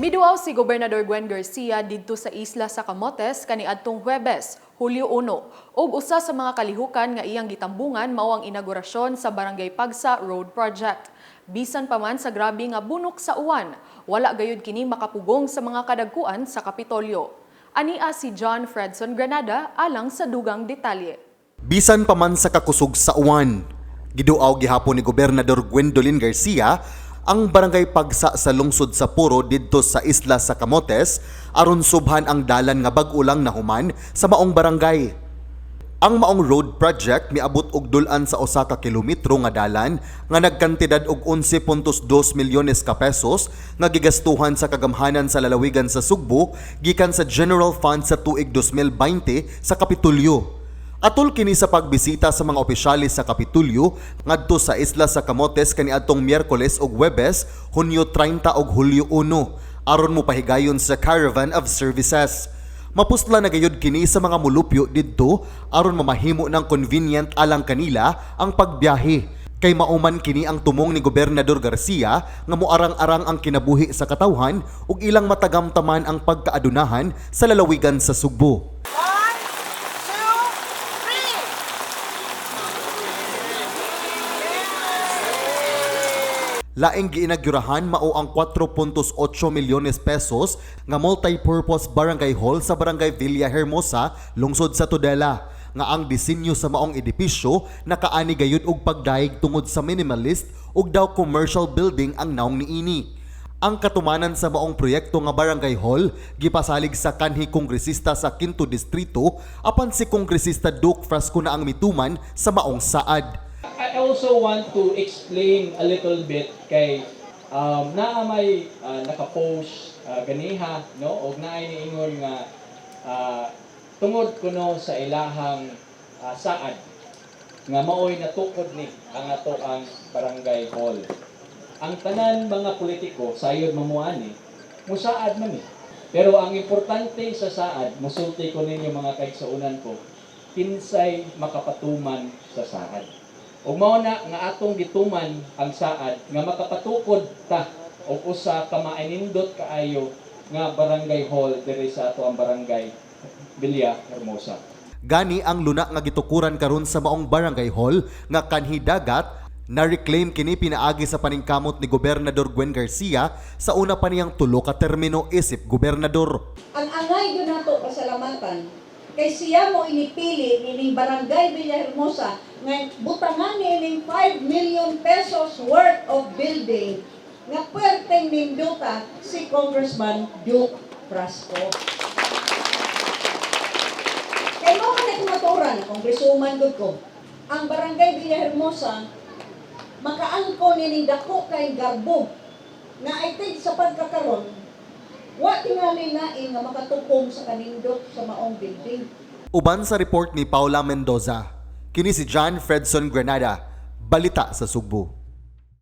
Miduaw si Gobernador Gwen Garcia didto sa Isla sa Camotes kaniadtong Huwebes, Hulyo 1. Ug usa sa mga kalihukan nga iyang gitambungan mao ang inaugurasyon sa Barangay Pagsa Road Project. Bisan pa man sa grabe nga bunok sa uwan, wala gayud kini makapugong sa mga kadagkuan sa Kapitolyo. Ania si John Fredson Granada alang sa dugang detalye. Bisan pa man sa kakusog sa uwan, giduaw gihapon ni Gobernador Gwendolyn Garcia ang Barangay Pagsa sa lungsod sa Puro didto sa Isla sa Camotes aron subhan ang dalan nga bag-o lang nahuman sa maong barangay. Ang maong road project miabot og dul-an sa 1 ka kilometro nga dalan nga nagkantidad og 11.2 milyones ka pesos nga gigastuhan sa kagamhanan sa lalawigan sa Sugbo gikan sa General Fund sa tuig 2020 sa Kapitolyo. Atol kini sa pagbisita sa mga opisyales sa Kapitolyo ngadto sa Isla sa Camotes kaniadtong Miyerkules ug Huwebes, Hunyo 30 ug Hulyo 1, aron mopahigayon sa Caravan of Services. Mapusla na gayud kini sa mga mulupyo didto aron mamahimo ng convenient alang kanila ang pagbiyahe. Kay mao man kini ang tumong ni Gobernador Garcia nga moarang-arang ang kinabuhi sa katawhan ug ilang matagamtaman ang pagkaadunahan sa lalawigan sa Sugbo. One, two, three. Laing giinagyurahan mao ang 4.8 milyones pesos nga multi-purpose barangay hall sa Barangay Villa Hermosa, lungsod sa Tudela, nga ang disenyo sa maong edipisyo nakaani gayud og pagdayeg tungod sa minimalist ug daw commercial building ang naong niini. Ang katumanan sa maong proyekto nga barangay hall gipasalig sa kanhi kongresista sa Quinto Distrito, apan si Kongresista Duke Frasco na ang mituman sa maong saad. I also want to explain a little bit kay naa may naka-post ganiha, no, og naay niingon nga tungod kuno sa ilahang saad nga maoy natukod ni ang ato ang barangay hall. Ang tanan mga politiko sayod mamuani, musaad man ni. Pero ang importante sa saad, musulti ko ninyo, mga kaigsuonan ko, kinsay makapatuman sa saad. Ug mao na nga atong gituman ang saad nga makapatukod ta og usa ka mainindot kaayo nga barangay hall diri sa ato ang Barangay Villa Hermosa. Gani ang luna nga gitukuran karon sa maong barangay hall nga kanhi dagat, na-reclaim kini pinaagi sa paningkamot ni Gobernador Gwen Garcia sa una pa niyang tulo ka termino isip gobernador. Ang angay gyud nato pasalamatan kay siya mo inipili nining Barangay Villahermosa nga butangan nining 5 million pesos worth of building nga puwerteng nindota si Congressman Duke Frasco. Kay mao man kamatuoran, congresswoman gud ko. Ang Barangay Villahermosa makaangko nining dako kay garbo nga I think sa pagkakaron wa tingali lain nga makatupong sa kanindot sa maong building. Uban sa report ni Paula Mendoza, kini si John Fredson Granada, Balita sa Sugbo.